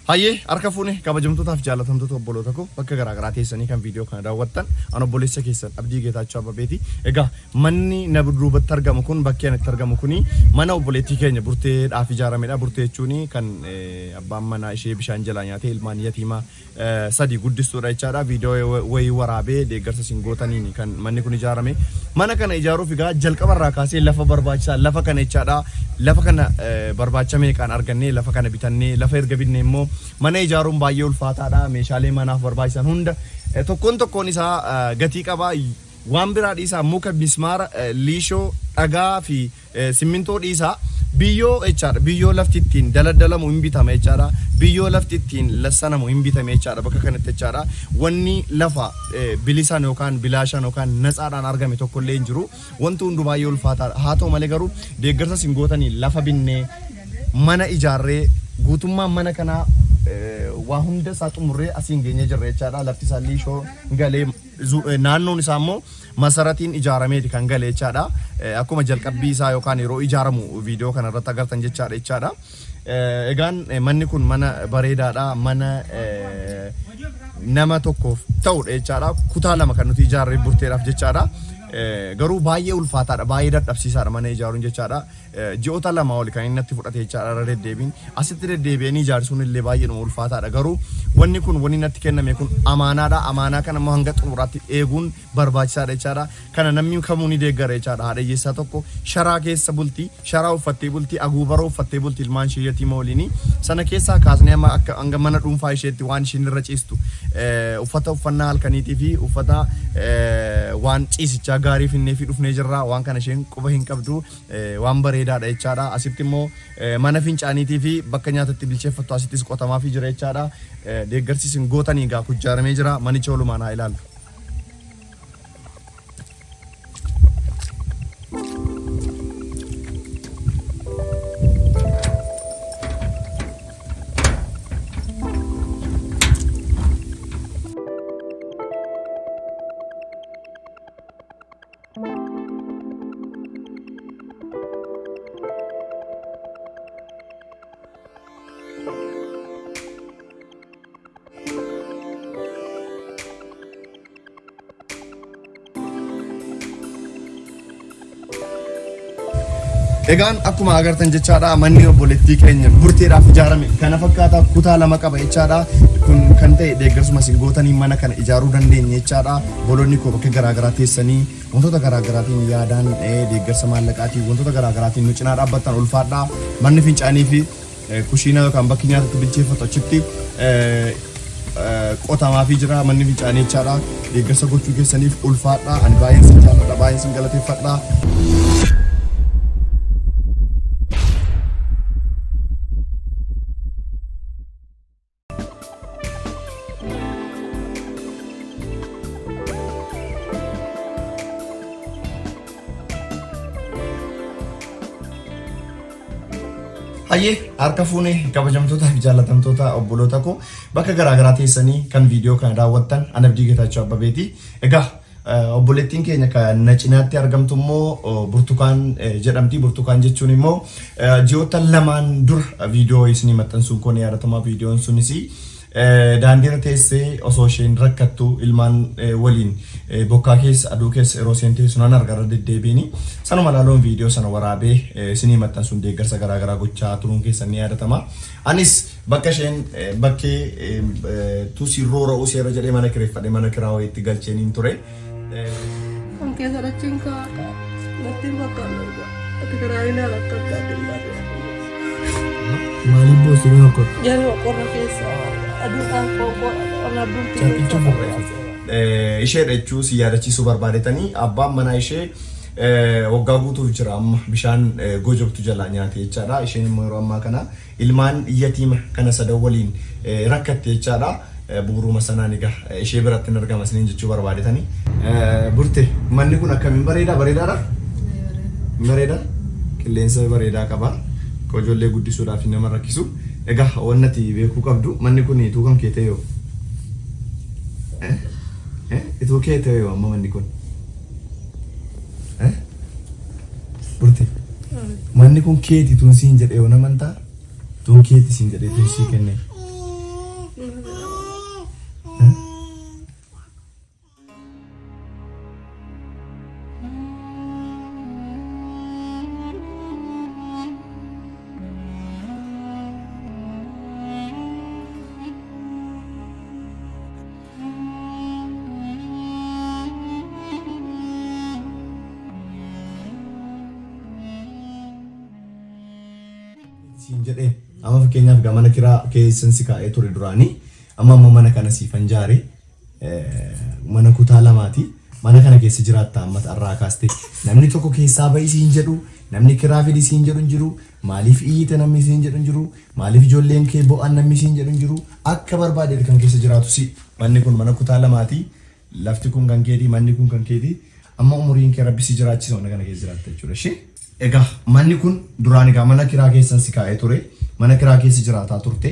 Hayyee harka fuune kabajamtootaaf jaalatamtoota obboloota koo bakka garaa garaa teessanii kan viidiyoo kana daawwattan an obboleessa keessan Abdii Geetaachoo Ababeeti. Egaa manni na duubatti argamu kun bakki ani itti argamu kuni mana obboleettii keenya Burteedhaaf ijaaramedha. Burtee jechuun kan abbaan manaa ishee bishaan jalaa nyaatee ilmaan yatiimaa 3 guddistuudha jechaadha. Viidiyoo wayii waraabee deeggarsa isin gootaniin kan manni kun ijaarame. Mana kana ijaaruuf egaa jalqaba irraa kaasee lafa barbaachisaa lafa kana jechaadha. Lafa kana barbaacha meeqaan argannee lafa kana bitannee lafa erga bitnee immoo mana ijaaruun baay'ee ulfaataadha. Meeshaalee manaaf barbaachisan hunda tokkoon tokkoon isaa gatii qaba. Waan biraa dhiisaa muka, mismaara, liishoo, dhagaa fi Simmintoo dhiisaa biyyoo jechaadha. Biyyoo lafti ittiin daladdalamu hin bitama jechaadha. Biyyoo lafti ittiin lassanamu hin bitame jechaadha bakka kanatti jechaadha. Wanni lafa bilisaan yookaan bilaashaan yookaan natsaadhaan argame tokkollee hin jiru. Wanti hundu baay'ee ulfaataadha. Haa ta'u malee garuu deeggarsa isin gootanii lafa binnee mana ijaarree guutummaan mana kanaa waa hunda isaa xumurree asiin geenyee jirra jechaadha. Lafti isaa liishoo galee Naannoon isaa immoo masaratiin ijaarameeti kan gale jechaadha. Akkuma jalqabbii isaa yookaan yeroo ijaaramu viidiyoo kana irratti agartan jechaadha jechaadha. Egaan manni kun mana bareedaadha. Mana nama tokkoof ta'udha jechaadha. Kutaa lama kan nuti ijaarree burteedhaaf jechaadha. Garuu baay'ee ulfaataadha, baay'ee dadhabsiisaadha mana ijaaruun jechaadha. Ji'oota lamaa oli kan inni natti fudhate jechaadha irra deddeebiin. Asitti deddeebi'anii ijaarsisuun illee baay'eedhuma ulfaataadha. Garuu wanni kun wanni natti kenname kun amaanaadha. Amaanaa kana immoo hanga xumuraatti eeguun barbaachisaadha jechaadha. Kana namni kamuu ni deeggara jechaadha. Haadha hiyyeessaa tokko sharaa keessa bulti, sharaa uffattee bulti, aguubara uffattee bulti ilmaan ishee yatiima waliini. Sana keessaa kaasnee amma akka hanga mana dhuunfaa isheetti waan isheen irra ciistu uffata uffannaa halkaniitii fi uffata waan ciisichaa gaarii finneefii dhufnee jirra. Waan kana isheen quba hin qabdu. Waan bareedaadha jechaadha. Asitti immoo mana fincaaniitii fi bakka nyaata itti bilcheeffattu asittis qotamaafii jira jechaadha. Deeggarsi isin gootanii egaa kujjaaramee jira. Manicha walumaan haa ilaallu. Egaan akkuma agartan jechaadha manni obboleettii keenya burteedhaaf ijaarame kana fakkaata kutaa lama qaba jechaadha. Kun kan ta'e deeggarsuma isin gootanii mana kana ijaaruu dandeenye jechaadha. Obboloonni koo bakka garaa garaa teessanii wantoota garaa garaatiin yaadaan deeggarsa maallaqaatiin wantoota garaa garaatiin nu cinaa dhaabbattan ulfaadhaa. Manni fincaanii fi kushiinaa yookaan bakki nyaata itti bilcheeffatu achitti qotamaafii jira manni fincaanii jechaadha. Deeggarsa gochuu keessaniif ulfaadhaa. Ani baay'een sin jaalladha baay'een sin galateeffadha. Hayyee harka fuune kabajamtoota fi jaallatamtoota obboloota koo bakka garaa garaa teessanii kan viidiyoo kana daawwattan an Abdii Geetaachoo Abbabeeti. Egaa Obboleettiin keenya kan na cinaatti argamtu immoo Burtukaan jedhamti. Burtukaan jechuun immoo ji'oota lamaan dura viidiyoo isinii maxxansuun koo ni yaadatama. Viidiyoon sunis daandiirra teessee osoo isheen rakkattu ilmaan waliin bokkaa keessa aduu keessa yeroo isheen teessu nan arga irra deddeebiini. Sanuma ilaaluun viidiyoo sana waraabee isinii maxxansuun deeggarsa garaagaraa gochaa turuun keessan ni yaadatama. Anis Bakka isheen bakkee tusii roora'uu seera jedhee mana kireeffadhe mana kiraa wayiitti galcheeniin ture. Kan keessa dhachiin kaa'aa natti hin fakkaanne dhugaa. Ati karaa ilaala akka adda hin barre. Maaliif boossi ni hokkottu? Yeroo qorra keessa aduudhaan qorra bultii Carqicha ofirraa Isheedha jechuu si yaadachiisuu barbaadetanii abbaan manaa ishee waggaa guutuuf jira amma bishaan gojobtu jalaa nyaate jechaadha. Isheen immoo yeroo ammaa kana Ilmaan yatiima kana sadan waliin rakkatte jechaadha. Bu'uuruma sanaan egaa ishee biratti hin argama isiniin jechuu barbaadetani. Burte manni kun akkamiin bareedaa bareedaadha? Bareeda. Qilleensa bareedaa qaba. Ijoollee guddisuudhaaf nama rakkisu. Egaa wanni ati beekuu qabdu manni kun ituu kan kee ta'e yoo? Ituu kee ta'e yoo amma manni kun? Burte. Manni kun keeti tun siin jedhee yoo naman ta'a. Tun keeti siin jedhee tun sii kenne. Siin jedhee amma fakkeenyaaf egaa mana kiraa keessan si kaa'ee ture duraanii amma immoo mana kana siifan jaare mana kutaa lamaati. Mana kana keessa jiraatta amma har'aa kaastee namni tokko keessaa ba'i siin jedhu namni kiraa fidi siin jedhu hin jiru maaliif iyyite namni siin jedhu hin jiru maaliif ijoolleen kee bo'an namni siin jedhu hin jiru akka barbaade kan keessa jiraatu si manni kun mana kutaa lamaati lafti kun kan keeti manni kun kan keeti amma umuriin kee rabbi si jiraachisa mana kana keessa jiraatta jechuudha ishee. Egaa manni kun duraan egaa mana kiraa keessan si kaa'ee ture. Mana kiraa keessa jiraataa turte.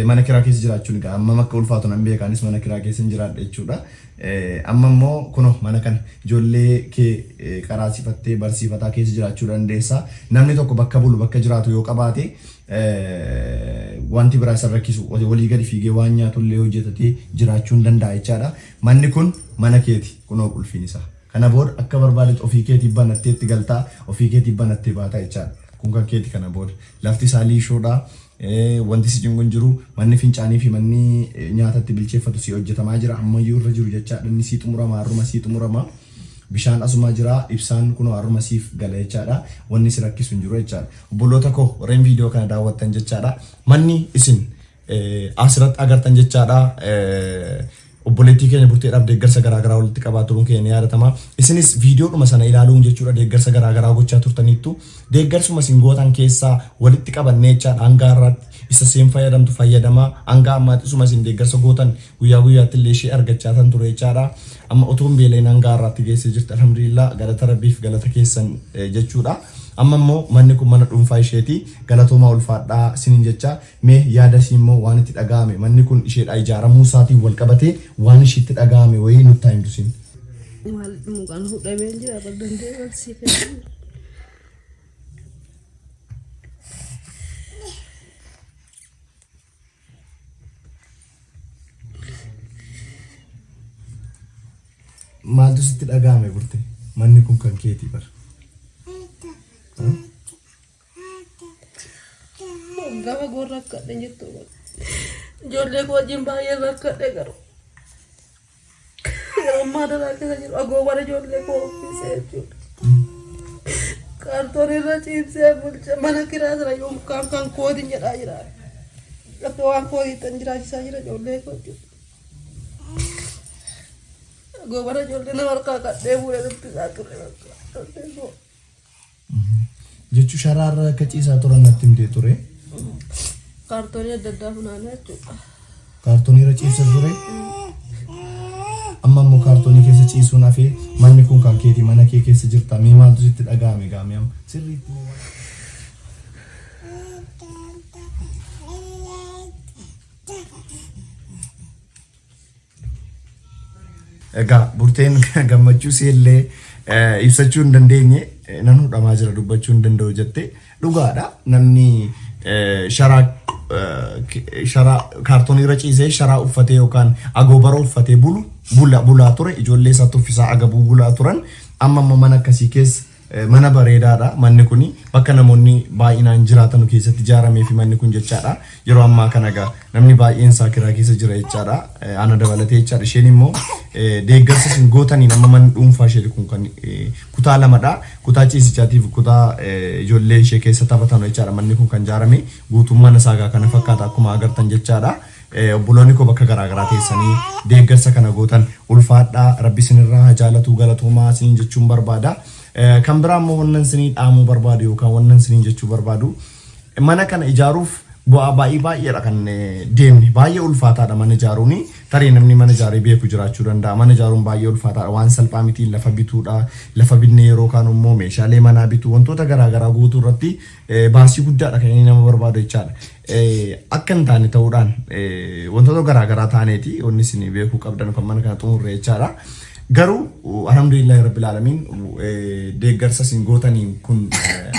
Mana kiraa keessa jiraachuun egaa hammam akka ulfaatu nan beeka. Anis mana kiraa keessan jiraadha jechuudha. Amma immoo kunoo mana kana ijoollee kee qaraasifattee barsiifataa keessa jiraachuu dandeessa. Namni tokko bakka bulu bakka jiraatu yoo qabaate wanti biraa isa rakkisu walii gadi fiigee waan nyaatu illee hojjetatee jiraachuu hin danda'a jechaadha. Manni kun mana keeti kunoo qulfiin isaa. Kana booda akka barbaadetti ofii keetii banattee itti galtaa, ofii keetii banattee baata jechaadha. Kun kan keeti kana booda. Lafti isaa liishoodha. Wanti si cinqu hin jiru. Manni fincaanii fi manni nyaata itti bilcheeffatu sii hojjetamaa jira. Ammayyuu irra jiru jechaadha. Inni sii xumurama, har'uma sii xumurama. Bishaan asumaa jira. Ibsaan kunoo har'uma siif gala jechaadha. Wanni si rakkisu hin jiru jechaadha. Obboloota koo warreen viidiyoo kana daawwattan jechaadha. Manni isin asirratti agartan jechaadha. Obboleettii keenya burteedhaaf deeggarsa garaagaraa walitti qabaa turuun keenya ni yaadatama. Isinis viidiyoodhuma sana ilaaluun jechuudha deeggarsa garaagaraa gochaa turtaniittu. Deeggarsuma isin gootan keessaa walitti qabannee jechaadha hanga har'aatti isa isheen fayyadamtu fayyadamaa hanga ammaatti isuma isin deeggarsa gootan guyyaa guyyaatti illee ishee argachaa tan ture jechaadha. Amma utuu hin beelayin hanga har'aatti geessee jirti alhamdulillah galata rabbiif galata keessan jechuudha. Amma immoo manni kun mana dhuunfaa isheeti galatoomaa ulfaadhaa isiniin jecha Mee yaada ishii immoo waan itti dhaga'ame manni kun isheedhaa ijaaramuu isaatiin wal qabatee waan ishiitti dhaga'ame wayii nutti haa himtu isiin. Maal mukaan hudhamee jira bar danda'ee wal sii kennu. Maaltu sitti dhaga'ame burte? Manni kun kan keetii bar. Gama goon rakkadhe jettu. Ijoollee koo wajjin baay'ee rakkadhe garuu. Yeroo ammaa daraa keessa jiru agoobara ijoollee koo uffisee jechuudha. Kaartoon irra ciibsee bulche mana kiraa sana yoo mukaan kan kootiin jedhaa jira. Akka waan kootiitti jiraachisaa jira ijoollee koo jechuudha. Agoobara ijoollee nama harkaa qadhee fuudhee dubbisaa ture bakka ijoollee koo. Jechuun sharaarra akka ciisaa turan natti himtee ture. Kaartoonii adda addaa funaanaa jechuudha. Kaartoonii irra ciibsa ture. Amma immoo kaartoonii keessa ciisuun hafee manni kun kan keeti mana kee keessa jirta mee maaltu sitti dhaga'ame gaamee amma sirriitti mee waan Egaa burteen gammachuu isheellee ibsachuu hin dandeenye nan hudhamaa jira dubbachuu hin danda'u jette dhugaadha namni sharaa sharaa kaartoonii irra ciisee sharaa uffatee yookaan agoobara uffatee bulu bulaa ture ijoollee isaa tuffisaa agabuu bulaa turan amma immoo mana akkasii keessa Mana bareedaadha manni kuni bakka namoonni baay'inaan jiraatanu keessatti ijaaramee fi manni kun jechaadha. Yeroo ammaa kana egaa namni baay'een isaa kiraa keessa jira jechaadha. Ana dabalatee jechaadha. Isheen immoo deeggarsa isin gootaniin amma manni dhuunfaa ishee kun kan kutaa lamadha. Kutaa ciisichaatiif kutaa ijoollee ishee keessa taphatanu jechaadha. Manni kun kan ijaarame guutuun mana isaa egaa kana fakkaata akkuma agartan jechaadha. Obboloonni koo bakka garaa garaa teessanii deeggarsa kana gootan ulfaadhaa rabbi isinirraa haa jaalatuu galatoomaa isiniin jechuun barbaada. Kan biraa immoo wannan isinii dhaamuu barbaadu yookaan wannan isiniin jechuu barbaadu mana kana ijaaruuf bu'aa baay'ee baay'eedha kan deemne baay'ee ulfaataadha mana ijaaruun tarii namni mana ijaaree beeku jiraachuu danda'a mana ijaaruun baay'ee ulfaataadha waan salphaa miti lafa bituudha lafa bitne yeroo kaan immoo meeshaalee manaa bituu wantoota garaa garaa guutuu irratti baasii guddaadha kan inni nama barbaadu jechaadha. Akka hin taane ta'uudhaan wantoota garaa garaa taaneeti wanni isin beekuu qabdan kan mana kana xumurre jechaadha. Garuu alhamdulillahi rabbil aalamiin deeggarsa isin gootaniin kun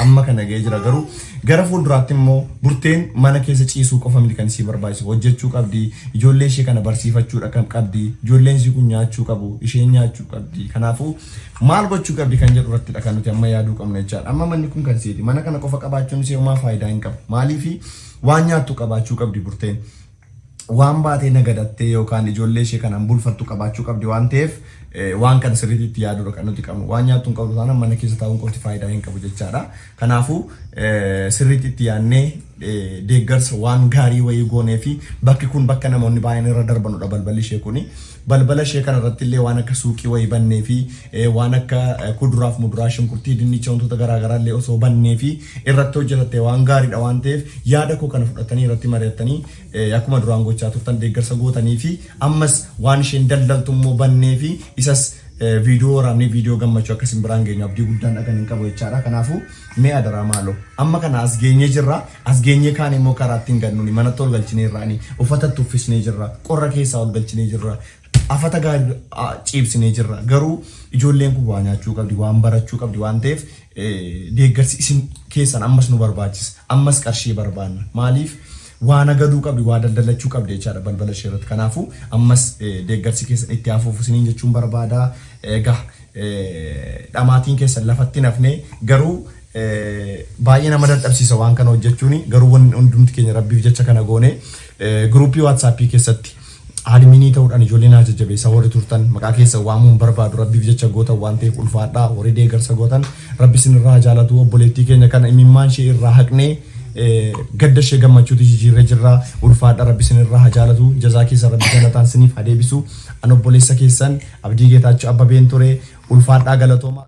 amma kana ga'ee jira. Garuu gara fuulduraatti immoo burteen mana keessa ciisuu qofa miti kan isii barbaachisu hojjechuu qabdi. Ijoollee ishee kana barsiifachuudha kan qabdi. Ijoolleen ishii kun nyaachuu qabu. Isheen nyaachuu qabdi. Kanaafuu maal gochuu qabdi kan jedhu irrattidha kan nuti amma yaaduu qabnu jechaadha. Amma manni kun kan isiiti. Mana kana qofa qabaachuun ishee homaa faayidaa hin qabu. Maaliifi waan nyaattu qabaachuu qabdi burteen. Waan baatee nagadattee yookaan ijoollee ishee kanaan bulfattu qabaachuu qabdi waan ta'eef waan kana sirriitti itti yaaduudha kan nuti qabnu. Waan nyaattu hin qabdu taanaan mana keessa taa'uun qofti faayidaa hin qabu jechaadha. Kanaafuu sirriitti itti yaadnee deeggarsa waan gaarii wayii goonee fi bakki kun bakka namoonni baay'een irra darbanudha balballi ishee kuni. Balbala ishee kana irratti illee waan akka suuqii wayii bannee fi waan akka kuduraaf muduraa shunkurtii dinnicha wantoota garaa garaa illee osoo bannee fi irratti hojjetatte waan gaariidha waan ta'eef yaada koo kana fudhatanii irratti mari'attanii akkuma duraan gochaa turtan deeggarsa gootanii fi ammas waan isheen daldaltu immoo bannee fi isas viidiyoo waraabnee viidiyoo gammachuu akka isin biraan geenyu abdii guddaan dhagan hin qabu jechaadha. Kanaafuu mee adaraa maaloo amma kana as geenyee jirra as geenyee kaan immoo karaa ittiin gannuuni manatti ol galchinee jirraani uffata itti uffisnee jirra qorra keessaa ol galchinee jirra afata gaarii ciibsinee jirra garuu ijoolleen kun waa nyaachuu qabdi waan barachuu qabdi waan ta'eef deeggarsi isin keessan ammas nu barbaachisa ammas qarshii barbaanna maaliif waa nagaduu qabdi waa daldalachuu qabdi jechaadha balbala ishee irratti kanaafuu ammas deeggarsi keessan itti hafuuf isiniin jechuun barbaada egaa dhamaatiin keessan lafatti hin hafne garuu baay'ee nama dadhabsiisa waan kana hojjechuuni garuu wanni hundumti keenya rabbiif jecha kana goone giruuppii waatsaappii keessatti adminii ta'uudhaan ijoollee naa jajjabeessaa warri turtan maqaa keessan waamuun barbaadu rabbiif jecha gootan waan ta'eef ulfaadhaa warri deeggarsa gootan rabbi isin irraa jaalatu obboleettii keenya kana imimmaan ishee irraa haqnee gadda ishee gammachuutti jijjiirree jirra ulfaadha rabbi isin irraa haa jaalatu jazaa keessan rabbi jalataan isiniif haa deebisu an obboleessa keessan Abdii Geetaachoo Abbabeen ture ulfaadhaa galatooma.